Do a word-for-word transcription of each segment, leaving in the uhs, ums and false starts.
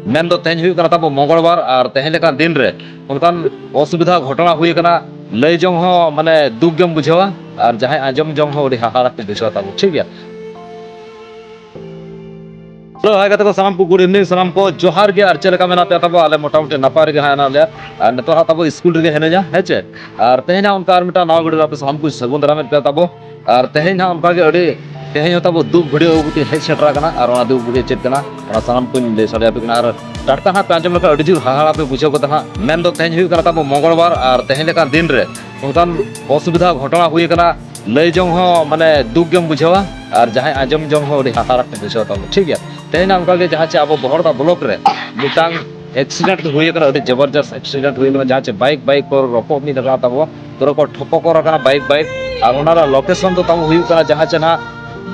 ᱢᱮᱱᱫᱚ ᱛᱮᱦᱮᱧ ᱦᱩᱭᱩᱜ ᱠᱟᱱᱟ ᱛᱟᱵᱚ ᱢᱚᱝᱜᱚᱞᱵᱟᱨ, ᱟᱨ ᱛᱮᱦᱮᱧ ᱞᱮᱠᱟᱱ ᱫᱤᱱ ᱨᱮ ᱚᱱᱠᱟᱱ ᱚᱥᱩᱵᱤᱫᱷᱟ ᱜᱷᱚᱴᱚᱱᱟ ᱦᱩᱭ ᱟᱠᱟᱱᱟ, ᱞᱟᱹᱭ ᱡᱚᱝ ᱦᱚᱸ ᱢᱟᱱᱮ ᱫᱩᱠ ᱜᱮᱢ ᱵᱩᱡᱷᱟᱹᱣᱟ, ᱟᱨ ᱡᱟᱦᱟᱸᱭ ᱟᱸᱡᱚᱢ ᱡᱚᱝ ᱦᱚᱸ ᱟᱹᱰᱤ ᱦᱟᱦᱟᱲᱟᱜ ᱠᱚ ᱵᱩᱡᱷᱟᱹᱣᱟ ᱛᱟᱵᱚ, ᱴᱷᱤᱠ ᱜᱮᱭᱟ᱾ ᱦᱮᱞᱳ, ᱦᱟᱭ ᱜᱟᱛᱮ ᱠᱚ ᱥᱟᱱᱟᱢ ᱠᱚ, good evening ᱥᱟᱱᱟᱢ ᱠᱚ, ᱡᱚᱦᱟᱨ ᱜᱮ᱾ ᱟᱨ ᱪᱮᱫ ᱞᱮᱠᱟ ᱢᱮᱱᱟᱜ ᱯᱮᱭᱟ ᱛᱟᱵᱚ? ᱟᱞᱮ ᱢᱚᱴᱟᱢᱩᱴᱤ ᱱᱟᱯᱟᱭ ᱨᱮᱜᱮ ᱦᱟᱸᱜ ᱦᱮᱱᱟᱜ ᱞᱮᱭᱟ᱾ ᱟᱨ ᱱᱤᱛᱚᱜ ᱦᱟᱸᱜ ᱛᱟᱵᱚ ᱥᱠᱩᱞ ᱨᱮᱜᱮ ᱦᱮᱱᱟᱹᱧᱟ, ᱦᱮᱸ ᱪᱮ? ᱟᱨ ᱛᱮᱦᱮᱧ ᱦᱟᱸᱜ ᱚᱱᱠᱟ ᱟᱨ ᱢᱤᱫᱴᱟᱝ ᱱᱟᱣᱟ video ᱨᱮ ᱟᱯᱮ ᱥᱟᱱᱟᱢ ᱠᱚ ᱥᱟᱹᱜᱩᱱ ᱫᱟᱨᱟᱢᱮᱫ ᱯᱮᱭᱟ ᱛᱟᱵᱚ᱾ ᱟᱨ ᱛᱮᱦᱮᱧ ᱦᱟᱸᱜ ᱚᱱᱠᱟ ᱜᱮ ᱟᱹᱰᱤ, ᱛᱮᱦᱮᱧ ᱦᱚᱸ ᱛᱟᱵᱚ ᱫᱩᱠ video ᱟᱹᱜᱩ ᱠᱟᱛᱮ ᱦᱮᱡ ᱥᱮᱴᱮᱨ ᱟᱠᱟᱱᱟ, ᱟᱨ ᱚᱱᱟ ᱫᱩᱠ video ᱪᱮᱫ ᱠᱟᱱᱟ, ᱚᱱᱟ ᱥᱟᱱᱟᱢ ᱠᱚᱧ ᱞᱟᱹᱭ ᱥᱟᱰᱮ ᱟᱯᱮ ᱠᱟᱱᱟ᱾ ᱟᱨ ᱴᱟᱴᱠᱟ ᱦᱟᱸᱜ ᱯᱮ ᱟᱸᱡᱚᱢ ᱞᱮᱠᱷᱟᱱ ᱟᱹᱰᱤ ᱡᱳᱨ ᱦᱟᱦᱟᱲᱟ ᱯᱮ ᱵᱩᱡᱷᱟᱹᱣ ᱜᱚᱫᱟ ᱦᱟᱸᱜ᱾ ᱢᱮᱱᱫᱚ ᱛᱮᱦᱮᱧ ᱦᱩᱭᱩᱜ ᱠᱟᱱᱟ ᱛᱟᱵᱚ ᱢᱚᱝᱜᱚᱞᱵᱟᱨ, ᱟᱨ ᱛᱮᱦᱮᱧ ᱞᱮᱠᱟᱱ ᱫᱤᱱ ᱨᱮ ᱚᱱᱠᱟᱱ ᱚᱥᱩᱵᱤᱫᱷᱟ ᱜᱷᱚᱴᱚᱱᱟ ᱦᱩᱭ ᱟᱠᱟᱱᱟ, ᱞᱟᱹᱭ ᱡᱚᱝ ᱦᱚᱸ ᱢᱟᱱᱮ ᱫᱩᱠ ᱜᱮᱢ ᱵᱩᱡᱷᱟᱹᱣᱟ, ᱟᱨ ᱡᱟᱦᱟᱸᱭ ᱟᱸᱡᱚᱢ ᱡᱚᱝ ᱦᱚᱸ ᱟᱹᱰᱤ ᱦᱟᱦᱟᱲᱟᱜ ᱠᱚ ᱵᱩᱡᱷᱟᱹᱣᱟ ᱛᱟᱵᱚ, ᱴᱷᱤᱠ ᱜᱮᱭᱟ᱾ ᱛᱮᱦᱮᱧ ᱦᱟᱸᱜ ᱚᱱᱠᱟ ᱜᱮ ᱡᱟᱦᱟᱸ ᱪᱮ ᱟᱵᱚ ᱵᱚᱦᱚᱲᱫᱟ block ᱨᱮ ᱢᱤᱫᱴᱟᱝ accident ᱦᱩᱭ ᱟᱠᱟᱱᱟ, ᱟᱹᱰᱤ ᱡᱚᱵᱚᱨᱡᱚᱥᱛ accident ᱦᱩᱭ ᱟᱠᱟᱱᱟ, ᱡᱟᱦᱟᱸ ᱪᱮ bike, bike ᱠᱚ ᱨᱚᱯᱚᱜ ᱢᱤᱫ ᱟᱠᱟᱫ ᱛᱟᱵᱚ, ᱯᱩᱨᱟᱹ ᱠᱚ ᱴᱷᱚᱯᱚᱠᱚᱨ ᱟᱠᱟᱱᱟ bike, bike᱾ ᱟᱨ ᱚᱱᱟ ᱨᱮᱱᱟᱜ location ᱫᱚ ᱛᱟᱵᱚ ᱦᱩᱭᱩᱜ ᱠᱟᱱᱟ ᱡᱟᱦᱟᱸ ᱪᱮ ᱱᱟᱦᱟᱜ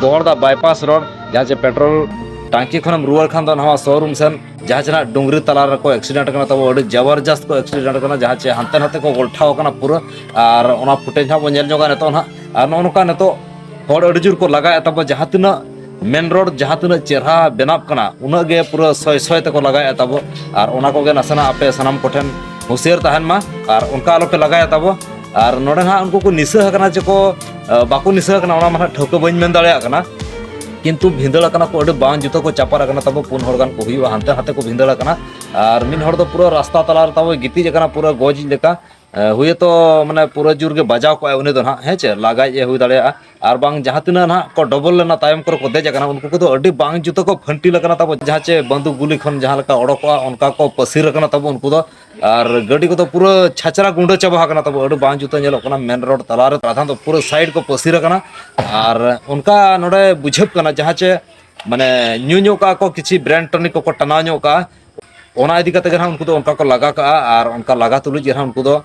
ᱵᱚᱦᱚᱲᱫᱟ bypass road, ᱡᱟᱦᱟᱸ ᱪᱮ petrol ᱴᱟᱝᱠᱤ ᱠᱷᱚᱱᱮᱢ ᱨᱩᱣᱟᱹᱲ ᱠᱷᱟᱱ ᱫᱚ ᱱᱟᱣᱟ showroom ᱥᱮᱱ, ᱡᱟᱦᱟᱸ ᱪᱮ ᱱᱟᱦᱟᱜ ᱰᱩᱝᱨᱤ ᱛᱟᱞᱟ ᱨᱮᱠᱚ accident ᱟᱠᱟᱱᱟ ᱛᱟᱵᱚ, ᱟᱹᱰᱤ ᱡᱚᱵᱚᱨᱡᱚᱥᱛ ᱠᱚ accident ᱟᱠᱟᱱᱟ, ᱡᱟᱦᱟᱸ ᱪᱮ ᱦᱟᱱᱛᱮ ᱱᱟᱛᱮ ᱠᱚ ᱜᱚᱞᱴᱷᱟᱣ ᱟᱠᱟᱱᱟ ᱯᱩᱨᱟᱹ᱾ ᱟᱨ ᱚᱱᱟ footage ᱦᱟᱸᱜ ᱵᱚᱱ ᱧᱮᱞ ᱧᱚᱜᱟ ᱱᱤᱛᱚᱜ ᱱᱟᱦᱟᱜ᱾ ᱟᱨ ᱱᱚᱜᱼᱚ ᱱᱚᱝᱠᱟ ᱱᱤᱛᱚᱜ ᱦᱚᱲ ᱟᱹᱰᱤ ᱡᱳᱨ ᱠᱚ ᱞᱟᱜᱟᱭᱮᱫ ᱛᱟᱵᱚ, ᱡᱟᱦᱟᱸ ᱛᱤᱱᱟᱹᱜ main road ᱡᱟᱦᱟᱸ ᱛᱤᱱᱟᱹᱜ ᱪᱮᱨᱦᱟ ᱵᱮᱱᱟᱜ ᱠᱟᱱᱟ, ᱩᱱᱟᱹᱜ ᱜᱮ ᱯᱩᱨᱟᱹ ᱥᱚᱭ ᱥᱚᱭ ᱛᱮᱠᱚ ᱞᱟᱜᱟᱭᱮᱫ ᱛᱟᱵᱚ᱾ ᱟᱨ ᱚᱱᱟ ᱠᱚᱜᱮ ᱱᱟᱥᱮᱱᱟᱜ ᱟᱯᱮ ᱥᱟᱱᱟᱢ ᱠᱚᱴᱷᱮᱱ ᱦᱩᱸᱥᱤᱭᱟᱹᱨ ᱛᱟᱦᱮᱱ ᱢᱟ, ᱟᱨ ᱚᱱᱠᱟ ᱟᱞᱚᱯᱮ ᱞᱟᱜᱟᱭᱟ ᱛᱟᱵᱚ᱾ ᱟᱨ ᱱᱚᱰᱮ ᱱᱟᱦᱟᱜ ᱩᱱᱠᱩ ᱠᱚ ᱱᱤᱥᱟᱹ ᱟᱠᱟᱱᱟ ᱪᱮ ᱠᱚ, ᱟ, ᱵᱟᱠᱚ ᱱᱤᱥᱟᱹ ᱟᱠᱟᱱᱟ, ᱚᱱᱟ ᱢᱟ ᱱᱟᱦᱟᱜ ᱴᱷᱟᱹᱣᱠᱟᱹ ᱵᱟᱹᱧ ᱢᱮᱱ ᱫᱟᱲᱮᱭᱟᱜ ᱠᱟᱱᱟ, ᱠᱤᱱᱛᱩ ᱵᱷᱤᱸᱫᱟᱹᱲ ᱟᱠᱟᱱᱟ ᱠᱚ, ᱟᱹᱰᱤ ᱵᱟᱝ ᱡᱩᱛᱟᱹ ᱠᱚ ᱪᱟᱯᱟᱫ ᱟᱠᱟᱱᱟ ᱛᱟᱵᱚ, ᱯᱩᱱ ᱦᱚᱲ ᱜᱟᱱ ᱠᱚ ᱦᱩᱭᱩᱜᱼᱟ, ᱦᱟᱱᱛᱮ ᱱᱟᱛᱮ ᱠᱚ ᱵᱷᱤᱸᱫᱟᱹᱲ ᱟᱠᱟᱱᱟ᱾ ᱟᱨ ᱢᱤᱫ ᱦᱚᱲ ᱫᱚ ᱯᱩᱨᱟᱹ ᱨᱟᱥᱛᱟ ᱛᱟᱞᱟ ᱨᱮ ᱛᱟᱵᱚ ᱜᱤᱛᱤᱡ ᱟᱠᱟᱱᱟ, ᱯᱩᱨᱟᱹ ᱜᱚᱡ ᱞᱮᱠᱟ᱾ ᱮ, ᱦᱩᱭᱛᱚ ᱢᱟᱱᱮ ᱯᱩᱨᱟᱹ ᱡᱳᱨ ᱜᱮ ᱵᱟᱡᱟᱣ ᱠᱚᱜᱼᱟᱭ ᱩᱱᱤ ᱫᱚ ᱱᱟᱦᱟᱜ, ᱦᱮᱸ ᱪᱮ, ᱞᱟᱜᱟᱭᱤᱡ ᱮ ᱦᱩᱭ ᱫᱟᱲᱮᱭᱟᱜᱼᱟ᱾ ᱟᱨ ᱵᱟᱝ ᱡᱟᱦᱟᱸ ᱛᱤᱱᱟᱹᱜ ᱱᱟᱦᱟᱜ ᱠᱚ double ᱞᱮᱱᱟ, ᱛᱟᱭᱚᱢ ᱠᱚᱨᱮ ᱠᱚ ᱫᱮᱡ ᱟᱠᱟᱱᱟ, ᱩᱱᱠᱩ ᱠᱚᱫᱚ ᱟᱹᱰᱤ ᱵᱟᱝ ᱡᱩᱛᱟᱹ ᱠᱚ ᱯᱷᱟᱹᱱᱴᱤᱞ ᱟᱠᱟᱱᱟ ᱛᱟᱵᱚ, ᱡᱟᱦᱟᱸ ᱪᱮ ᱵᱟᱹᱱᱫᱩᱠ ᱜᱩᱞᱤ ᱠᱷᱚᱱ ᱡᱟᱦᱟᱸ ᱞᱮᱠᱟ ᱚᱰᱚᱠᱚᱜᱼᱟ, ᱚᱱᱠᱟ ᱠᱚ ᱯᱟᱹᱥᱤᱨ ᱟᱠᱟᱱᱟ ᱛᱟᱵᱚ ᱩᱱᱠᱩ ᱫᱚ᱾ ᱟᱨ ᱜᱟᱹᱰᱤ ᱠᱚᱫᱚ ᱯᱩᱨᱟᱹ ᱪᱷᱟᱪᱨᱟ ᱜᱩᱸᱰᱟᱹ ᱪᱟᱵᱟ ᱟᱠᱟᱱᱟ ᱛᱟᱵᱚ, ᱟᱹᱰᱤ ᱵᱟᱝ ᱡᱩᱛᱟᱹ ᱧᱮᱞᱚᱜ ᱠᱟᱱᱟ᱾ main road ᱛᱟᱞᱟᱨᱮ ᱟᱫᱷᱟᱱ ᱫᱚ ᱯᱩᱨᱟᱹ side ᱠᱚ ᱯᱟᱹᱥᱤᱨ ᱟᱠᱟᱱᱟ᱾ ᱟᱨ ᱚᱱᱠᱟ ᱱᱚᱰᱮ ᱵᱩᱡᱷᱟᱹᱜ ᱠᱟᱱᱟ, ᱡᱟᱦᱟᱸ ᱪᱮ ᱢᱟᱱᱮ ᱧᱩ ᱧᱚᱜ ᱠᱟᱜᱼᱟ ᱠᱚ, ᱠᱤᱪᱷᱤ brand tonic ᱠᱚᱠᱚ ᱴᱟᱱᱟᱣ ᱧᱚᱜ ᱠᱟᱜᱼᱟ, ᱚᱱᱟ ᱤᱫᱤ ᱠᱟᱛᱮ ᱜᱮ ᱱᱟᱦᱟᱜ ᱩᱱᱠᱩ ᱫᱚ ᱚᱱᱠᱟ ᱠᱚ ᱞᱟᱜᱟ ᱠᱟᱜᱼᱟ᱾ ᱟᱨ ᱚᱱᱠᱟ ᱞᱟᱜᱟ ᱛᱩᱞᱩᱡ ᱜᱮ ᱱᱟᱦᱟᱜ ᱩᱱᱠᱩ ᱫᱚ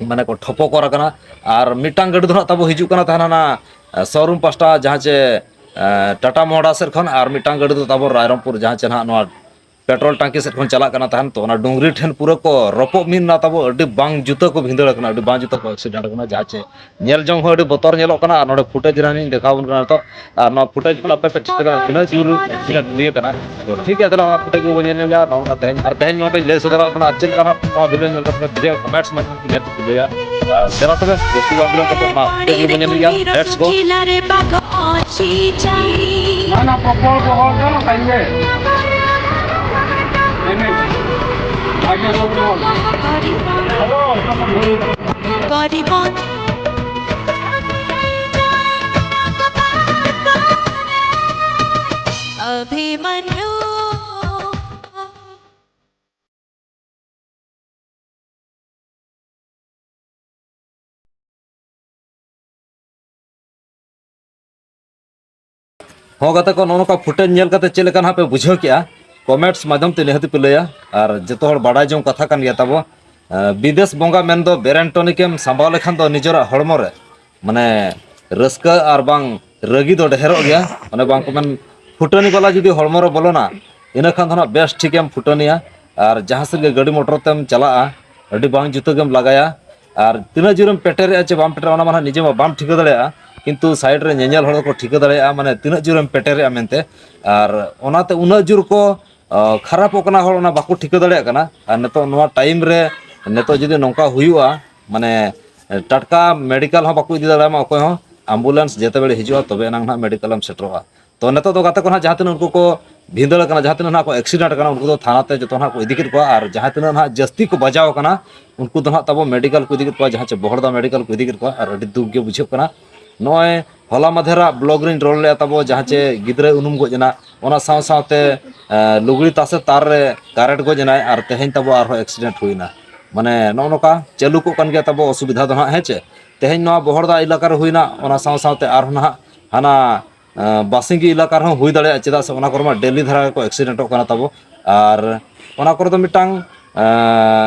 ᱢᱟᱱᱮ ᱠᱚ ᱴᱷᱚᱯᱚᱠᱚᱨ ᱟᱠᱟᱱᱟ᱾ ᱟᱨ ᱢᱤᱫᱴᱟᱝ ᱜᱟᱹᱰᱤ ᱫᱚ ᱱᱟᱦᱟᱜ ᱛᱟᱵᱚ ᱦᱤᱡᱩᱜ ᱠᱟᱱᱟ ᱛᱟᱦᱮᱱᱟ ᱚᱱᱟ showroom ᱯᱟᱥᱴᱟ, ᱡᱟᱦᱟᱸ ᱪᱮ, ᱮ, ᱴᱟᱴᱟ ᱢᱚᱦᱚᱰᱟ ᱥᱮᱫ ᱠᱷᱚᱱ, ᱟᱨ ᱢᱤᱫᱴᱟᱝ ᱜᱟᱹᱰᱤ ᱫᱚ ᱛᱟᱵᱚ ᱨᱟᱭᱨᱚᱝᱯᱩᱨ, ᱡᱟᱦᱟᱸ ᱪᱮ ᱱᱟᱦᱟᱜ ᱱᱚᱣᱟ ᱯᱮᱴᱨᱳᱞ ᱴᱟᱝᱠᱤ ᱥᱮᱫ ᱠᱷᱚᱱ ᱪᱟᱞᱟᱜ ᱠᱟᱱᱟ ᱛᱟᱦᱮᱱ, ᱛᱚ ᱚᱱᱟ ᱰᱩᱝᱨᱤ ᱴᱷᱮᱱ ᱯᱩᱨᱟᱹ ᱠᱚ ᱨᱚᱯᱚᱜ ᱢᱤᱫ ᱮᱱᱟ ᱛᱟᱵᱚ, ᱟᱹᱰᱤ ᱵᱟᱝ ᱡᱩᱛᱟᱹ ᱠᱚ ᱵᱷᱤᱸᱫᱟᱹᱲ ᱟᱠᱟᱱᱟ, ᱟᱹᱰᱤ ᱵᱟᱝ ᱡᱩᱛᱟᱹ ᱠᱚ ᱮᱠᱥᱤᱰᱮᱱᱴ ᱟᱠᱟᱱᱟ, ᱡᱟᱦᱟᱸ ᱪᱮ ᱧᱮᱞ ᱡᱚᱝ ᱦᱚᱸ ᱟᱹᱰᱤ ᱵᱚᱛᱚᱨ ᱧᱮᱞᱚᱜ ᱠᱟᱱᱟ᱾ ᱟᱨ ᱱᱚᱰᱮ ᱯᱷᱩᱴᱮᱡᱽ ᱨᱮ ᱞᱤᱧ ᱫᱮᱠᱷᱟᱣ ᱟᱵᱚᱱ ᱠᱟᱱᱟ ᱱᱤᱛᱚᱜ᱾ ᱟᱨ ᱱᱚᱣᱟ ᱯᱷᱩᱴᱮᱡᱽ ᱠᱷᱚᱱ ᱟᱯᱮ ᱯᱮ ᱪᱮᱫ ᱞᱮᱠᱟ ᱛᱤᱱᱟᱹᱜ ᱡᱳᱨ ᱮᱠᱥᱤᱰᱮᱱᱴ ᱦᱩᱭ ᱟᱠᱟᱱᱟ᱾ ᱛᱚ ᱴᱷᱤᱠ ᱜᱮᱭᱟ, ᱛᱟᱦᱞᱮ ᱚᱱᱟ ᱯᱷᱩᱴᱮᱡᱽ ᱠᱚᱵᱚᱱ ᱧᱮᱞ ᱧᱚᱜᱟ᱾ ᱱᱚᱜᱼᱚ ᱱᱚᱝᱠᱟ ᱛᱮᱦᱮᱧ, ᱟᱨ ᱛᱮᱦᱮᱧ ᱱᱚᱣᱟ ᱯᱮ ᱞᱟᱹᱭ ᱥᱚᱫᱚᱨᱟᱜ ᱠᱟᱱᱟ, ᱟᱨ ᱪᱮᱫ ᱞᱮᱠᱟ ᱱᱟᱜ ᱱᱚᱣᱟ ᱵᱷᱤᱰᱤᱭᱳ ᱠᱚᱢᱮᱱᱴᱥ ᱢᱟᱫᱽᱫᱷᱚᱢ ᱛᱮ ᱧᱮᱞ ᱛᱮᱯᱮ ᱞᱟᱹᱭᱟ᱾ ᱟᱨ ᱪᱟᱞᱟᱣ ᱛᱚᱵᱮ, ᱡᱟᱹᱥᱛᱤ ᱵᱟᱝ ᱵᱤᱞᱚᱢ ᱠᱟᱛᱮ ᱚᱱᱟ ᱯᱷᱩᱴᱮᱡᱽ ᱜᱮᱵᱚᱱ ᱧᱮᱞ ᱞᱮᱜᱮ᱾ Let's go. ᱱᱟ, ᱱᱟ, ᱯᱚᱯᱚᱞ ᱫᱚᱦᱚ ᱫᱚ ᱛᱟᱭᱚᱢ ᱨᱮ᱾ ᱮᱱᱮᱡ᱾ ᱟᱜᱮ ᱯᱚᱯᱚᱞ᱾ ᱦᱮᱞᱳ᱾ ᱚᱵᱷᱤᱢᱟᱱᱭᱩ᱾ ᱦᱚᱸ ᱜᱟᱛᱮ ᱠᱚ, ᱱᱚᱜᱼᱚ ᱱᱚᱝᱠᱟ ᱯᱷᱩᱴᱮᱡᱽ ᱧᱮᱞ ᱠᱟᱛᱮ ᱪᱮᱫ ᱞᱮᱠᱟ ᱱᱟᱦᱟᱜ ᱯᱮ ᱵᱩᱡᱷᱟᱹᱣ ᱠᱮᱜᱼᱟ? ᱠᱚᱢᱮᱱᱴᱥ ᱢᱟᱫᱽᱫᱷᱚᱢ ᱛᱮ ᱱᱤᱦᱟᱹᱛ ᱯᱮ ᱞᱟᱹᱭᱟ᱾ ᱟᱨ ᱡᱚᱛᱚ ᱦᱚᱲ ᱵᱟᱰᱟᱭ ᱡᱚᱝ ᱠᱟᱛᱷᱟ ᱠᱟᱱ ᱜᱮᱭᱟ ᱛᱟᱵᱚ, ᱟᱸ, ᱵᱤᱫᱮᱥ ᱵᱚᱸᱜᱟ ᱢᱮᱱᱫᱚ ᱵᱮᱨᱮᱱ ᱴᱚᱱᱤᱠ ᱮᱢ ᱥᱟᱢᱵᱟᱣ ᱞᱮᱠᱷᱟᱱ ᱫᱚ ᱱᱤᱡᱮᱨᱟᱜ ᱦᱚᱲᱢᱚ ᱨᱮ ᱢᱟᱱᱮ ᱨᱟᱹᱥᱠᱟᱹ ᱟᱨ ᱵᱟᱝ ᱨᱟᱹᱜᱤ ᱫᱚ ᱰᱷᱮᱨᱚᱜ ᱜᱮᱭᱟ᱾ ᱚᱱᱮ ᱵᱟᱝ ᱠᱚ ᱢᱮᱱ, ᱯᱷᱩᱴᱟᱹᱱᱤ ᱵᱟᱞᱟ ᱡᱩᱫᱤ ᱦᱚᱲᱢᱚ ᱨᱮ ᱵᱚᱞᱚᱱᱟ, ᱤᱱᱟᱹ ᱠᱷᱟᱱ ᱫᱚ ᱱᱟᱜ ᱵᱮᱥ ᱴᱷᱤᱠᱮᱢ ᱯᱷᱩᱴᱟᱹᱱᱤᱭᱟ᱾ ᱟᱨ ᱡᱟᱦᱟᱸ ᱥᱮᱫ ᱜᱮ ᱜᱟᱹᱰᱤ ᱢᱚᱴᱚᱨ ᱛᱮᱢ ᱪᱟᱞᱟᱜᱼᱟ, ᱟᱹᱰᱤ ᱵᱟᱝ ᱡᱩᱛᱟᱹ ᱜᱮᱢ ᱞᱟᱜᱟᱭᱟ᱾ ᱟᱨ ᱛᱤᱱᱟᱹᱜ ᱡᱳᱨᱮᱢ ᱯᱮᱴᱮᱨᱮᱜᱼᱟ ᱪᱮ ᱵᱟᱢ ᱯᱮᱴᱮᱨᱟ, ᱚᱱᱟ ᱢᱟ ᱱᱟᱦᱟᱜ ᱱᱤᱡᱮ ᱢᱟ ᱵᱟᱢ ᱴᱷᱤᱠᱟᱹ ᱫᱟᱲᱮᱭᱟᱜᱼᱟ, ᱠᱤᱱᱛᱩ ᱥᱟᱭᱤᱰ ᱨᱮ ᱧᱮᱧᱮᱞ ᱦᱚᱲ ᱫᱚᱠᱚ ᱴᱷᱤᱠᱟᱹ ᱫᱟᱲᱮᱭᱟᱜᱼᱟ, ᱢᱟᱱᱮ ᱛᱤᱱᱟᱹᱜ ᱡᱳᱨᱮᱢ ᱯᱮᱴᱮᱨᱮᱜᱼᱟ ᱢᱮᱱᱛᱮ᱾ ᱟᱨ ᱚᱱᱟᱛᱮ ᱩᱱᱟᱹᱜ ᱡᱳᱨ ᱠᱚ, ᱟ, ᱠᱷᱟᱨᱟᱯᱚᱜ ᱠᱟᱱᱟ ᱦᱚᱲ, ᱚᱱᱟ ᱵᱟᱠᱚ ᱴᱷᱤᱠᱟᱹ ᱫᱟᱲᱮᱭᱟᱜ ᱠᱟᱱᱟ᱾ ᱟᱨ ᱱᱤᱛᱚᱜ ᱱᱚᱣᱟ ᱴᱟᱭᱤᱢ ᱨᱮ, ᱱᱤᱛᱚᱜ ᱡᱩᱫᱤ ᱱᱚᱝᱠᱟ ᱦᱩᱭᱩᱜᱼᱟ, ᱢᱟᱱᱮ ᱴᱟᱴᱠᱟ ᱢᱮᱰᱤᱠᱮᱞ ᱦᱚᱸ ᱵᱟᱠᱚ ᱤᱫᱤ ᱫᱟᱲᱮᱭᱟᱢᱟ ᱚᱠᱚᱭ ᱦᱚᱸ, ᱮᱢᱵᱩᱞᱮᱱᱥ ᱡᱮᱛᱮ ᱵᱮᱲᱮ ᱦᱤᱡᱩᱜᱼᱟ, ᱛᱚᱵᱮ ᱮᱱᱟᱝ ᱱᱟᱦᱟᱜ ᱢᱮᱰᱤᱠᱮᱞ ᱮᱢ ᱥᱮᱴᱮᱨᱚᱜᱼᱟ᱾ ᱛᱚ ᱱᱤᱛᱚᱜ ᱫᱚ ᱜᱟᱛᱮ ᱠᱚ ᱱᱟᱦᱟᱜ ᱡᱟᱦᱟᱸ ᱛᱤᱱᱟᱹᱜ ᱩᱱᱠᱩ ᱠᱚ ᱵᱷᱤᱸᱫᱟᱹᱲ ᱟᱠᱟᱱᱟ, ᱡᱟᱦᱟᱸ ᱛᱤᱱᱟᱹᱜ ᱱᱟᱦᱟᱜ ᱠᱚ ᱮᱠᱥᱤᱰᱮᱱᱴ ᱟᱠᱟᱱᱟ, ᱩᱱᱠᱩ ᱫᱚ ᱛᱷᱟᱱᱟ ᱛᱮ ᱡᱚᱛᱚ ᱱᱟᱦᱟᱜ ᱠᱚ ᱤᱫᱤ ᱠᱮᱫ ᱠᱚᱣᱟ, ᱟᱨ ᱡᱟᱦᱟᱸ ᱛᱤᱱᱟᱹᱜ ᱱᱟᱦᱟᱜ ᱡᱟᱹᱥᱛᱤ ᱠᱚ ᱵᱟᱡᱟᱣ ᱟᱠᱟᱱᱟ, ᱩᱱᱠᱩ ᱫᱚ ᱱᱟᱦᱟᱜ ᱛᱟᱵᱚ ᱢᱮᱰᱤᱠᱮᱞ ᱠᱚ ᱤᱫᱤ ᱠᱮᱫ ᱠᱚᱣᱟ, ᱡᱟᱦᱟᱸ ᱪᱮ ᱵᱚᱦᱚᱲᱫᱟ ᱢᱮᱰᱤᱠᱮᱞ ᱠᱚ ᱤᱫᱤ ᱠᱮᱫ ᱠᱚᱣᱟ᱾ ᱟᱨ ᱟᱹᱰᱤ ᱫᱩᱠ ᱜᱮ ᱵᱩᱡᱷᱟᱹᱜ ᱠᱟᱱᱟ᱾ ᱱᱚᱜᱼᱚᱭ ᱦᱚᱞᱟ ᱢᱟᱫᱷᱮᱨᱟᱜ ᱵᱞᱚᱜ ᱨᱤᱧ ᱨᱚᱲ ᱞᱮᱫᱼᱟ ᱛᱟᱵᱚ, ᱡᱟᱦᱟᱸ ᱪᱮ ᱜᱤᱫᱽᱨᱟᱹᱭ ᱩᱱᱩᱢ ᱜᱚᱡ ᱮᱱᱟ, ᱚᱱᱟ ᱥᱟᱶ ᱥᱟᱶᱛᱮ, ᱮ, ᱞᱩᱜᱽᱲᱤ ᱛᱟᱥᱮ ᱛᱟᱨ ᱨᱮ ᱠᱟᱨᱮᱱᱴ ᱜᱚᱡ ᱮᱱᱟᱭ, ᱟᱨ ᱛᱮᱦᱮᱧ ᱛᱟᱵᱚ ᱟᱨᱦᱚᱸ ᱮᱠᱥᱤᱰᱮᱱᱴ ᱦᱩᱭᱱᱟ᱾ ᱢᱟᱱᱮ ᱱᱚᱜᱼᱚ ᱱᱚᱝᱠᱟ ᱪᱟᱹᱞᱩ ᱠᱚᱜ ᱠᱟᱱ ᱜᱮᱭᱟ ᱛᱟᱵᱚ ᱚᱥᱩᱵᱤᱫᱷᱟ ᱫᱚ ᱦᱟᱸᱜ, ᱦᱮᱸ ᱪᱮ? ᱛᱮᱦᱮᱧ ᱱᱚᱣᱟ ᱵᱚᱦᱚᱲᱫᱟ ᱮᱞᱟᱠᱟ ᱨᱮ ᱦᱩᱭᱱᱟ, ᱚᱱᱟ ᱥᱟᱶ ᱥᱟᱶᱛᱮ ᱟᱨᱦᱚᱸ ᱱᱟᱦᱟᱜ ᱦᱟᱱᱟ, ᱮ, ᱵᱟᱥᱤᱝᱜᱤ ᱮᱞᱟᱠᱟ ᱨᱮᱦᱚᱸ ᱦᱩᱭ ᱫᱟᱲᱮᱭᱟᱜᱼᱟ, ᱪᱮᱫᱟᱜ ᱥᱮ ᱚᱱᱟ ᱠᱚᱨᱮ ᱢᱟ ᱰᱮᱞᱤ ᱫᱷᱟᱨᱟ ᱜᱮᱠᱚ ᱮᱠᱥᱤᱰᱮᱱᱴᱚᱜ ᱠᱟᱱᱟ ᱛᱟᱵᱚ᱾ ᱟᱨ ᱚᱱᱟ ᱠᱚᱨᱮ ᱫᱚ ᱢᱤᱫᱴᱟᱝ, ᱮ,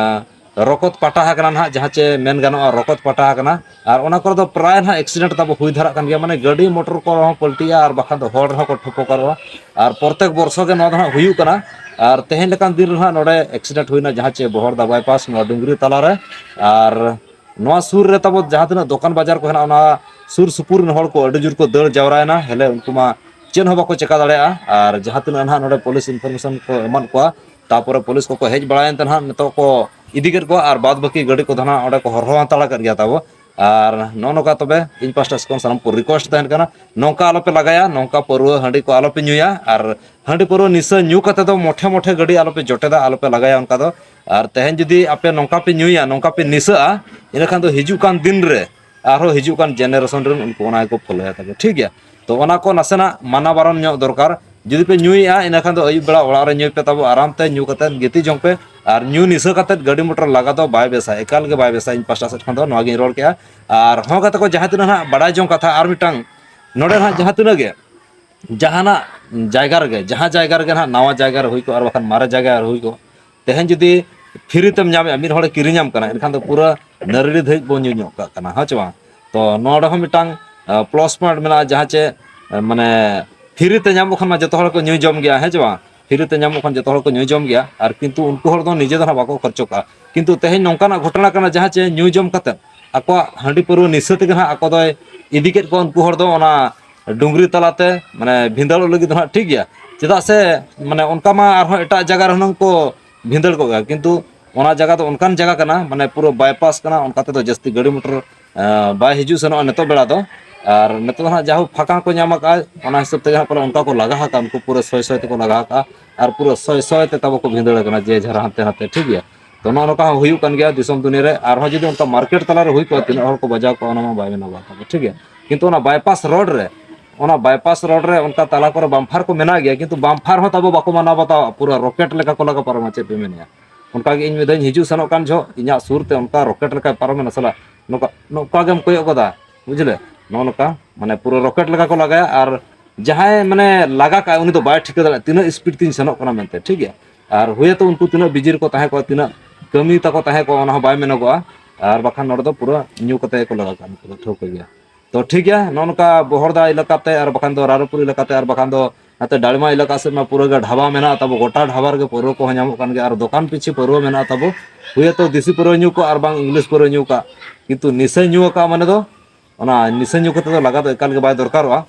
ᱨᱚᱠᱚᱛ ᱯᱟᱴᱟ ᱟᱠᱟᱱᱟ ᱱᱟᱦᱟᱜ, ᱡᱟᱦᱟᱸ ᱪᱮ ᱢᱮᱱ ᱜᱟᱱᱚᱜᱼᱟ ᱨᱚᱠᱚᱛ ᱯᱟᱴᱟ ᱟᱠᱟᱱᱟ᱾ ᱟᱨ ᱚᱱᱟ ᱠᱚᱨᱮ ᱫᱚ ᱯᱨᱟᱭ ᱱᱟᱦᱟᱜ ᱮᱠᱥᱤᱰᱮᱱᱴ ᱛᱟᱵᱚ ᱦᱩᱭ ᱫᱷᱟᱨᱟᱜ ᱠᱟᱱ ᱜᱮᱭᱟ, ᱢᱟᱱᱮ ᱜᱟᱹᱰᱤ ᱢᱚᱴᱚᱨ ᱠᱚ ᱨᱮᱦᱚᱸ ᱯᱟᱞᱴᱤᱜᱼᱟ ᱟᱨ ᱵᱟᱠᱷᱟᱱ ᱫᱚ ᱦᱚᱲ ᱨᱮᱦᱚᱸ ᱠᱚ ᱴᱷᱚᱯᱚᱠᱟᱨᱚᱜᱼᱟ᱾ ᱟᱨ ᱯᱨᱚᱛᱮᱠ ᱵᱚᱨᱥᱚ ᱜᱮ ᱱᱚᱣᱟ ᱫᱚ ᱱᱟᱦᱟᱜ ᱦᱩᱭᱩᱜ ᱠᱟᱱᱟ᱾ ᱟᱨ ᱛᱮᱦᱮᱧ ᱞᱮᱠᱟᱱ ᱫᱤᱱ ᱨᱮ ᱱᱟᱦᱟᱜ ᱱᱚᱰᱮ ᱮᱠᱥᱤᱰᱮᱱᱴ ᱦᱩᱭᱱᱟ, ᱡᱟᱦᱟᱸ ᱪᱮ ᱵᱚᱦᱚᱲᱫᱟ ᱵᱟᱭᱯᱟᱥ ᱱᱚᱣᱟ ᱰᱩᱝᱜᱽᱨᱤ ᱛᱟᱞᱟᱨᱮ᱾ ᱟᱨ ᱱᱚᱣᱟ ᱥᱩᱨ ᱨᱮ ᱛᱟᱵᱚ ᱡᱟᱦᱟᱸ ᱛᱤᱱᱟᱹᱜ ᱫᱚᱠᱟᱱ ᱵᱟᱡᱟᱨ ᱠᱚ ᱦᱮᱱᱟᱜᱼᱟ, ᱚᱱᱟ ᱥᱩᱨ ᱥᱩᱯᱩᱨ ᱨᱮᱱ ᱦᱚᱲ ᱠᱚ ᱟᱹᱰᱤ ᱡᱳᱨ ᱠᱚ ᱫᱟᱹᱲ ᱡᱟᱣᱨᱟᱭᱮᱱᱟ᱾ ᱦᱮᱞᱮ ᱩᱱᱠᱩ ᱢᱟ ᱪᱮᱫ ᱦᱚᱸ ᱵᱟᱠᱚ ᱪᱮᱠᱟ ᱫᱟᱲᱮᱭᱟᱜᱼᱟ᱾ ᱟᱨ ᱡᱟᱦᱟᱸ ᱛᱤᱱᱟᱹᱜ ᱱᱟᱦᱟᱜ ᱱᱚᱰᱮ ᱯᱩᱞᱤᱥ ᱤᱱᱯᱷᱚᱨᱢᱮᱥᱚᱱ ᱠᱚ ᱮᱢᱟᱫ ᱠᱚᱣᱟ, ᱛᱟᱯᱚᱨᱮ ᱯᱩᱞᱤᱥ ᱠᱚᱠᱚ ᱦᱮᱡ ᱵᱟᱲᱟᱭᱮᱱ ᱛᱮ ᱱᱟᱦᱟᱜ ᱱᱤᱛᱚᱜ ᱠᱚ ᱤᱫᱤ ᱠᱮᱫ ᱠᱚᱣᱟ᱾ ᱟᱨ ᱵᱟᱫ ᱵᱟᱹᱠᱤ ᱜᱟᱹᱰᱤ ᱠᱚᱫᱚ ᱱᱟᱦᱟᱜ ᱚᱸᱰᱮ ᱠᱚ ᱦᱚᱨᱦᱚ ᱦᱟᱛᱟᱲ ᱠᱮᱫ ᱜᱮᱭᱟ ᱛᱟᱵᱚ᱾ ᱟᱨ ᱱᱚᱜᱼᱚ ᱱᱚᱝᱠᱟ ᱛᱚᱵᱮ ᱤᱧ ᱯᱟᱥᱴᱟ ᱥᱮᱫ ᱠᱷᱚᱱ ᱥᱟᱱᱟᱢ ᱠᱚ ᱨᱤᱠᱩᱭᱮᱥᱴ ᱛᱟᱦᱮᱱ ᱠᱟᱱᱟ, ᱱᱚᱝᱠᱟ ᱟᱞᱚᱯᱮ ᱞᱟᱜᱟᱭᱟ, ᱱᱚᱝᱠᱟ ᱯᱟᱹᱨᱣᱟᱹ ᱦᱟᱺᱰᱤ ᱠᱚ ᱟᱞᱚᱯᱮ ᱧᱩᱭᱟ᱾ ᱟᱨ ᱦᱟᱺᱰᱤ ᱯᱟᱹᱨᱣᱟᱹ ᱱᱤᱥᱟᱹ ᱧᱩ ᱠᱟᱛᱮ ᱫᱚ ᱢᱚᱴᱷᱮ ᱢᱚᱴᱷᱮ ᱜᱟᱹᱰᱤ ᱟᱞᱚᱯᱮ ᱡᱚᱴᱮᱫᱟ, ᱟᱞᱚᱯᱮ ᱞᱟᱜᱟᱭᱟ ᱚᱱᱠᱟ ᱫᱚ᱾ ᱟᱨ ᱛᱮᱦᱮᱧ ᱡᱩᱫᱤ ᱟᱯᱮ ᱱᱚᱝᱠᱟ ᱯᱮ ᱧᱩᱭᱟ, ᱱᱚᱝᱠᱟ ᱯᱮ ᱱᱤᱥᱟᱹᱜᱼᱟ, ᱤᱱᱟᱹᱠᱷᱟᱱ ᱫᱚ ᱦᱤᱡᱩᱜ ᱠᱟᱱ ᱫᱤᱱ ᱨᱮ ᱟᱨᱦᱚᱸ ᱦᱤᱡᱩᱜ ᱠᱟᱱ ᱡᱮᱱᱟᱨᱮᱥᱚᱱ ᱨᱮᱱ ᱩᱱᱠᱩ ᱚᱱᱟ ᱜᱮᱠᱚ ᱯᱷᱚᱞᱳᱭᱟ ᱛᱟᱵᱚ, ᱴᱷᱤᱠ ᱜᱮᱭᱟ? ᱛᱚ ᱚᱱᱟ ᱠᱚ ᱱᱟᱥᱮᱱᱟᱜ ᱢᱟᱱᱟ ᱵᱟᱨᱚᱱ ᱧᱚᱜ ᱫᱚᱨᱠᱟᱨ᱾ ᱡᱩᱫᱤ ᱯᱮ ᱧᱩᱭᱮᱫᱼᱟ, ᱤᱱᱟᱹᱠᱷᱟᱱ ᱫᱚ ᱟᱹᱭᱩᱵ ᱵᱮᱲᱟ ᱚᱲᱟᱜ ᱨᱮ ᱧᱩᱭ ᱯᱮ ᱛᱟᱵᱚ, ᱟᱨᱟᱢ ᱛᱮ ᱧᱩ ᱠᱟᱛᱮᱫ ᱜᱤᱛᱤᱡ ᱡᱚᱝ ᱯᱮ᱾ ᱟᱨ ᱧᱩ ᱱᱤᱥᱟᱹ ᱠᱟᱛᱮᱫ ᱜᱟᱹᱰᱤ ᱢᱚᱴᱚᱨ ᱞᱟᱜᱟ ᱫᱚ ᱵᱟᱭ ᱵᱮᱥᱟ, ᱮᱠᱟᱞ ᱜᱮ ᱵᱟᱭ ᱵᱮᱥᱟ᱾ ᱤᱧ ᱯᱟᱥᱴᱟ ᱥᱮᱫ ᱠᱷᱚᱱ ᱫᱚ ᱱᱚᱣᱟ ᱜᱤᱧ ᱨᱚᱲ ᱠᱮᱜᱼᱟ᱾ ᱟᱨ ᱦᱚᱸ ᱜᱟᱛᱮ ᱠᱚ, ᱡᱟᱦᱟᱸ ᱛᱤᱱᱟᱹᱜ ᱦᱟᱸᱜ ᱵᱟᱲᱟᱭ ᱡᱚᱝ ᱠᱟᱛᱷᱟ, ᱟᱨ ᱢᱤᱫᱴᱟᱝ ᱱᱚᱰᱮ ᱦᱟᱸᱜ ᱡᱟᱦᱟᱸ ᱛᱤᱱᱟᱹᱜ ᱜᱮ ᱡᱟᱦᱟᱱᱟᱜ ᱡᱟᱭᱜᱟ ᱨᱮᱜᱮ, ᱡᱟᱦᱟᱸ ᱡᱟᱭᱜᱟ ᱨᱮᱜᱮ ᱦᱟᱸᱜ ᱱᱟᱣᱟ ᱡᱟᱭᱜᱟ ᱨᱮ ᱦᱩᱭ ᱠᱚᱜ ᱟᱨ ᱵᱟᱠᱷᱟᱱ ᱢᱟᱨᱮ ᱡᱟᱭᱜᱟ ᱨᱮ ᱦᱩᱭ ᱠᱚᱜ, ᱛᱮᱦᱮᱧ ᱡᱩᱫᱤ ᱯᱷᱨᱤ ᱛᱮᱢ ᱧᱟᱢᱮᱜᱼᱟ, ᱢᱤᱫ ᱦᱚᱲᱮ ᱠᱤᱨᱤᱧᱟᱢ ᱠᱟᱱᱟ, ᱮᱱᱠᱷᱟᱱ ᱫᱚ ᱯᱩᱨᱟᱹ ᱱᱟᱹᱨᱲᱤ ᱫᱷᱟᱹᱵᱤᱡ ᱵᱚᱱ ᱧᱩ ᱧᱚᱜ ᱠᱟᱜ ᱠᱟᱱᱟ, ᱦᱮᱸ ᱪᱮ ᱵᱟᱝ? ᱛᱚ ᱱᱚᱣᱟ ᱨᱮᱦᱚᱸ ᱢᱤᱫᱴᱟᱝ ᱯᱞᱟᱥ ᱯᱚᱭᱮᱱᱴ ᱢᱮᱱᱟᱜᱼᱟ, ᱡᱟᱦᱟᱸ ᱪᱮ ᱢᱟᱱᱮ ᱯᱷᱨᱤ ᱛᱮ ᱧᱟᱢᱚᱜ ᱠᱷᱟᱱ ᱢᱟ ᱡᱚᱛᱚ ᱦᱚᱲ ᱠᱚ ᱧᱩ ᱡᱚᱢ ᱜᱮᱭᱟ, ᱦᱮᱸ ᱪᱮ ᱵᱟᱝ? ᱯᱷᱨᱤ ᱛᱮ ᱧᱟᱢᱚᱜ ᱠᱷᱟᱱ ᱡᱚᱛᱚ ᱦᱚᱲ ᱠᱚ ᱧᱩ ᱡᱚᱢ ᱜᱮᱭᱟ, ᱟᱨ ᱠᱤᱱᱛᱩ ᱩᱱᱠᱩ ᱦᱚᱲ ᱫᱚ ᱱᱤᱡᱮ ᱫᱚ ᱦᱟᱸᱜ ᱵᱟᱠᱚ ᱠᱷᱚᱨᱪᱚ ᱠᱟᱜᱼᱟ᱾ ᱠᱤᱱᱛᱩ ᱛᱮᱦᱮᱧ ᱱᱚᱝᱠᱟᱱᱟᱜ ᱜᱷᱚᱴᱚᱱᱟ ᱠᱟᱱᱟ, ᱡᱟᱦᱟᱸ ᱪᱮ ᱧᱩ ᱡᱚᱢ ᱠᱟᱛᱮᱫ ᱟᱠᱚᱣᱟᱜ ᱦᱟᱺᱰᱤ ᱯᱟᱹᱨᱣᱟᱹ ᱱᱤᱥᱟᱹ ᱛᱮᱜᱮ ᱦᱟᱸᱜ ᱟᱠᱚ ᱫᱚᱭ ᱤᱫᱤ ᱠᱮᱫ ᱠᱚᱣᱟ ᱩᱱᱠᱩ ᱦᱚᱲ ᱫᱚ ᱚᱱᱟ ᱰᱩᱝᱜᱽᱨᱤ ᱛᱟᱞᱟᱛᱮ, ᱢᱟᱱᱮ ᱵᱷᱤᱸᱫᱟᱹᱲᱚᱜ ᱞᱟᱹᱜᱤᱫ ᱫᱚ ᱦᱟᱸᱜ, ᱴᱷᱤᱠ ᱜᱮᱭᱟ᱾ ᱪᱮᱫᱟᱜ ᱥᱮ ᱢᱟᱱᱮ ᱚᱱᱠᱟ ᱢᱟ ᱟᱨᱦᱚᱸ ᱮᱴᱟᱜ ᱡᱟᱭᱜᱟ ᱨᱮ ᱦᱩᱱᱟᱹᱝ ᱠᱚ ᱵᱷᱤᱸᱫᱟᱹᱲ ᱠᱚᱜ ᱜᱮᱭᱟ, ᱠᱤᱱᱛᱩ ᱚᱱᱟ ᱡᱟᱭᱜᱟ ᱫᱚ ᱚᱱᱠᱟᱱ ᱡᱟᱭᱜᱟ ᱠᱟᱱᱟ, ᱢᱟᱱᱮ ᱯᱩᱨᱟᱹ ᱵᱟᱭᱯᱟᱥ ᱠᱟᱱᱟ, ᱚᱱᱠᱟ ᱛᱮᱫᱚ ᱡᱟᱹᱥᱛᱤ ᱜᱟᱹᱰᱤ ᱢᱚᱴᱚᱨ ᱟᱸ, ᱵᱟᱭ ᱦᱤᱡᱩᱜ ᱥᱮᱱᱚᱜᱼᱟ ᱱᱤᱛᱚᱜ ᱵᱮᱲᱟ ᱫᱚ᱾ ᱟᱨ ᱱᱤᱛᱚᱜ ᱫᱚ ᱦᱟᱸᱜ ᱡᱟᱦᱳᱠ ᱯᱷᱟᱸᱠᱟ ᱠᱚ ᱧᱟᱢ ᱟᱠᱟᱫᱼᱟ, ᱚᱱᱟ ᱦᱤᱥᱟᱹᱵ ᱛᱮᱜᱮ ᱦᱟᱸᱜ ᱯᱟᱞᱮ ᱚᱱᱠᱟ ᱠᱚ ᱞᱟᱜᱟ ᱟᱠᱟᱫᱼᱟ, ᱩᱱᱠᱩ ᱯᱩᱨᱟᱹ ᱥᱚᱭ ᱥᱚᱭ ᱛᱮᱠᱚ ᱞᱟᱜᱟ ᱟᱠᱟᱫᱼᱟ᱾ ᱟᱨ ᱯᱩᱨᱟᱹ ᱥᱚᱭ ᱥᱚᱭ ᱛᱮ ᱛᱟᱵᱚ ᱠᱚ ᱵᱷᱤᱸᱫᱟᱹᱲ ᱟᱠᱟᱱᱟ ᱡᱮ ᱡᱷᱟᱨ ᱦᱟᱱᱛᱮ ᱱᱟᱛᱮ, ᱴᱷᱤᱠ ᱜᱮᱭᱟ᱾ ᱛᱚ ᱱᱚᱜᱼᱚ ᱱᱚᱝᱠᱟ ᱦᱚᱸ ᱦᱩᱭᱩᱜ ᱠᱟᱱ ᱜᱮᱭᱟ ᱫᱤᱥᱚᱢ ᱫᱩᱱᱤᱭᱟᱹ ᱨᱮ᱾ ᱟᱨᱦᱚᱸ ᱡᱩᱫᱤ ᱚᱱᱠᱟ ᱢᱟᱨᱠᱮᱴ ᱛᱟᱞᱟ ᱨᱮ ᱦᱩᱭ ᱠᱚᱜᱼᱟ, ᱛᱤᱱᱟᱹᱜ ᱦᱚᱲ ᱠᱚ ᱵᱟᱡᱟᱣ ᱠᱚᱜᱼᱟ, ᱚᱱᱟ ᱢᱟ ᱵᱟᱭ ᱢᱮᱱᱚᱜᱚᱜᱼᱟ, ᱴᱷᱤᱠ ᱜᱮᱭᱟ᱾ ᱠᱤᱱᱛᱩ ᱚᱱᱟ ᱵᱟᱭᱯᱟᱥ ᱨᱳᱰ ᱨᱮ, ᱚᱱᱟ ᱵᱟᱭᱯᱟᱥ ᱨᱳᱰ ᱨᱮ ᱚᱱᱠᱟ ᱛᱟᱞᱟ ᱠᱚᱨᱮ ᱵᱟᱢᱯᱷᱟᱨ ᱠᱚ ᱢᱮᱱᱟᱜ ᱜᱮᱭᱟ, ᱠᱤᱱᱛᱩ ᱵᱟᱢᱯᱷᱟᱨ ᱦᱚᱸ ᱛᱟᱵᱚ ᱵᱟᱠᱚ ᱢᱟᱱᱟᱣ ᱵᱟᱛᱟᱣᱟ, ᱯᱩᱨᱟᱹ ᱨᱚᱠᱮᱴ ᱞᱮᱠᱟ ᱠᱚ ᱞᱟᱜᱟ ᱯᱟᱨᱚᱢᱟ, ᱪᱮᱫ ᱯᱮ ᱢᱮᱱᱮᱫᱼᱟ? ᱚᱱᱠᱟ ᱜᱮ ᱤᱧ ᱢᱤᱫ ᱫᱷᱟᱣ ᱤᱧ ᱦᱤᱡᱩᱜ ᱥᱮᱱᱚᱜ ᱠᱟᱱ ᱡᱚᱦᱚᱜ ᱤᱧᱟᱹᱜ ᱥᱩᱨ ᱛᱮ ᱚᱱᱠᱟ ᱨᱚᱠᱮᱴ ᱞᱮᱠᱟᱭ ᱯᱟᱨᱚᱢᱮᱱᱟ ᱥᱟᱞᱟ, ᱱᱚᱝᱠᱟ ᱱᱚᱝᱠᱟ ᱜᱮᱢ ᱠᱚᱭᱚᱜ ᱜᱚᱫᱟ, ᱵᱩᱡᱷᱟᱹᱣ᱾ ᱱᱚᱜᱼᱚ ᱱᱚᱝᱠᱟ ᱢᱟᱱᱮ ᱯᱩᱨᱟᱹ ᱨᱚᱠᱮᱴ ᱞᱮᱠᱟ ᱠᱚ ᱞᱟᱜᱟᱭᱟ᱾ ᱟᱨ ᱡᱟᱦᱟᱸᱭ ᱢᱟᱱᱮ ᱞᱟᱜᱟ ᱠᱟᱜᱼᱟᱭ, ᱩᱱᱤ ᱫᱚ ᱵᱟᱭ ᱴᱷᱤᱠᱟᱹ ᱫᱟᱲᱮᱭᱟᱜᱼᱟ ᱛᱤᱱᱟᱹᱜ ᱥᱯᱤᱰ ᱛᱤᱧ ᱥᱮᱱᱚᱜ ᱠᱟᱱᱟ ᱢᱮᱱᱛᱮ, ᱴᱷᱤᱠ ᱜᱮᱭᱟ᱾ ᱟᱨ ᱦᱩᱭᱛᱳ ᱩᱱᱠᱩ ᱛᱤᱱᱟᱹᱜ ᱵᱤᱡᱤ ᱨᱮᱠᱚ ᱛᱟᱦᱮᱸ ᱠᱚᱜᱼᱟ, ᱛᱤᱱᱟᱹᱜ ᱠᱟᱹᱢᱤ ᱛᱟᱠᱚ ᱛᱟᱦᱮᱸ ᱠᱚᱜᱼᱟ, ᱚᱱᱟ ᱦᱚᱸ ᱵᱟᱭ ᱢᱮᱱᱚᱜᱚᱜᱼᱟ᱾ ᱟᱨ ᱵᱟᱠᱷᱟᱱ ᱱᱚᱰᱮ ᱫᱚ ᱯᱩᱨᱟᱹ ᱧᱩ ᱠᱟᱛᱮ ᱜᱮᱠᱚ ᱞᱟᱜᱟ ᱠᱟᱜᱼᱟ, ᱱᱩᱠᱩ ᱫᱚ ᱴᱷᱟᱹᱣᱠᱟᱹ ᱜᱮᱭᱟ᱾ ᱛᱚ ᱴᱷᱤᱠ ᱜᱮᱭᱟ, ᱱᱚᱜᱼᱚ ᱱᱚᱝᱠᱟ ᱵᱚᱦᱚᱲᱫᱟ ᱮᱞᱟᱠᱟᱛᱮ ᱟᱨ ᱵᱟᱠᱷᱟᱱ ᱫᱚ ᱨᱟᱨᱚᱯᱩᱨ ᱮᱞᱟᱠᱟᱛᱮ ᱟᱨ ᱵᱟᱠᱷᱟᱱ ᱫᱚ ᱱᱟᱛᱮ ᱰᱟᱲᱢᱟ ᱮᱞᱟᱠᱟ ᱥᱮᱫ ᱢᱟ ᱯᱩᱨᱟᱹ ᱜᱮ ᱰᱷᱟᱵᱟ ᱢᱮᱱᱟᱜ ᱛᱟᱵᱚ, ᱜᱚᱴᱟ ᱰᱷᱟᱵᱟ ᱨᱮᱜᱮ ᱯᱟᱹᱨᱣᱟᱹ ᱠᱚᱦᱚᱸ ᱧᱟᱢᱚᱜ ᱠᱟᱱ ᱜᱮᱭᱟ᱾ ᱟᱨ ᱫᱚᱠᱟᱱ ᱯᱤᱪᱷᱤ ᱯᱟᱹᱨᱣᱟᱹ ᱢᱮᱱᱟᱜ ᱛᱟᱵᱚ, ᱦᱩᱭᱟᱛᱚ ᱫᱮᱥᱤ ᱯᱟᱹᱨᱣᱟᱹ ᱧᱩ ᱠᱟᱜ ᱟᱨ ᱵᱟᱝ ᱤᱝᱞᱤᱥ ᱯᱟᱹᱨᱣᱟᱹ ᱧᱩ ᱠᱟᱜ, ᱠᱤᱱᱛᱩ ᱱᱤᱥᱟᱹ ᱧᱩ ᱟᱠᱟᱫ ᱢᱟᱱᱮ ᱫᱚ ᱚᱱᱟ ᱱᱤᱥᱟᱹ ᱧᱩ ᱠᱟᱛᱮ ᱫᱚ ᱞᱟᱜᱟ ᱫᱚ ᱮᱠᱟᱞ ᱜᱮ ᱵᱟᱭ ᱫᱚᱨᱠᱟᱨᱚᱜᱼᱟ᱾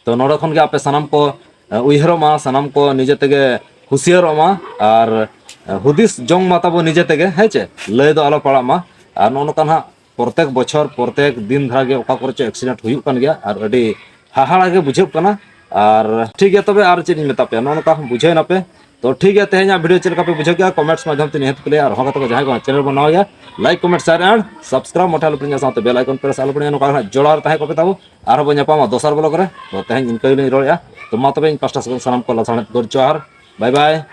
ᱛᱚ ᱱᱚᱰᱮ ᱠᱷᱚᱱ ᱜᱮ ᱟᱯᱮ ᱥᱟᱱᱟᱢ ᱠᱚ, ᱮ, ᱩᱭᱦᱟᱹᱨᱚᱜ ᱢᱟ, ᱥᱟᱱᱟᱢ ᱠᱚ ᱱᱤᱡᱮ ᱛᱮᱜᱮ ᱦᱩᱥᱤᱭᱟᱹᱨᱚᱜ ᱢᱟ ᱟᱨ, ᱮ, ᱦᱩᱫᱤᱥ ᱡᱚᱝ ᱢᱟ ᱛᱟᱵᱚ ᱱᱤᱡᱮ ᱛᱮᱜᱮ, ᱦᱮᱸ ᱪᱮ? ᱞᱟᱹᱭ ᱫᱚ ᱟᱞᱚ ᱯᱟᱲᱟᱜ ᱢᱟ᱾ ᱟᱨ ᱱᱚᱜᱼᱚ ᱱᱚᱝᱠᱟ ᱱᱟᱦᱟᱜ ᱯᱨᱚᱛᱮᱠ ᱵᱚᱪᱷᱚᱨ, ᱯᱨᱚᱛᱮᱠ ᱫᱤᱱ ᱫᱷᱟᱨᱟ ᱜᱮ ᱚᱠᱟ ᱠᱚᱨᱮ ᱪᱚ accident ᱦᱩᱭᱩᱜ ᱠᱟᱱ ᱜᱮᱭᱟ ᱟᱨ ᱟᱹᱰᱤ ᱦᱟᱦᱟᱲᱟ ᱜᱮ ᱵᱩᱡᱷᱟᱹᱜ ᱠᱟᱱᱟ᱾ ᱟᱨ ᱴᱷᱤᱠ ᱜᱮᱭᱟ, ᱛᱚᱵᱮ ᱟᱨ ᱪᱮᱫ ᱤᱧ ᱢᱮᱛᱟ ᱯᱮᱭᱟ, ᱱᱚᱜᱼᱚ ᱱᱚᱝᱠᱟ ᱵᱩᱡᱷᱟᱹᱣ ᱱᱟᱯᱮ᱾ ᱛᱚ ᱴᱷᱤᱠ ᱜᱮᱭᱟ, ᱛᱮᱦᱮᱧᱟᱜ video ᱪᱮᱫ ᱞᱮᱠᱟ ᱯᱮ ᱵᱩᱡᱷᱟᱹᱣ ᱠᱮᱜᱼᱟ, comments ᱢᱟᱫᱽᱫᱷᱚᱢ ᱛᱮ ᱱᱤᱦᱟᱹᱛ ᱯᱮ ᱞᱟᱹᱭᱟ᱾ ᱟᱨ ᱦᱚᱸ ᱠᱟᱛᱮ ᱠᱚ ᱡᱟᱦᱟᱸᱭ ᱠᱚ channel ᱵᱚᱱ ᱱᱟᱣᱟ ᱜᱮᱭᱟ, like, comment, share and subscribe ᱢᱚᱴᱷᱟ ᱟᱞᱚ ᱯᱮ ᱦᱤᱲᱤᱧᱟ, ᱥᱟᱶᱛᱮ bell icon press ᱟᱞᱚ ᱯᱮ ᱦᱤᱲᱤᱧᱟ᱾ ᱱᱚᱝᱠᱟ ᱜᱮ ᱱᱟᱦᱟᱜ ᱡᱚᱲᱟᱣ ᱨᱮ ᱛᱟᱦᱮᱸ ᱠᱚᱜ ᱯᱮ ᱛᱟᱵᱚ, ᱟᱨᱦᱚᱸ ᱵᱚᱱ ᱧᱟᱯᱟᱢᱟ ᱫᱚᱥᱟᱨ vlog ᱨᱮ᱾ ᱛᱚ ᱛᱮᱦᱮᱧ ᱤᱱᱠᱟᱹ ᱜᱮᱞᱤᱧ ᱨᱚᱲᱮᱫᱼᱟ᱾ ᱛᱚ ᱢᱟ ᱛᱚᱵᱮ ᱤᱧ ᱯᱟᱥᱴᱟ ᱥᱮᱫ ᱠᱷᱚᱱ ᱥᱟᱱᱟᱢ ᱠᱚ ᱞᱟᱥᱟᱲᱦᱮᱫ ᱜᱚᱰ ᱡᱚᱦᱟᱨ, bye bye᱾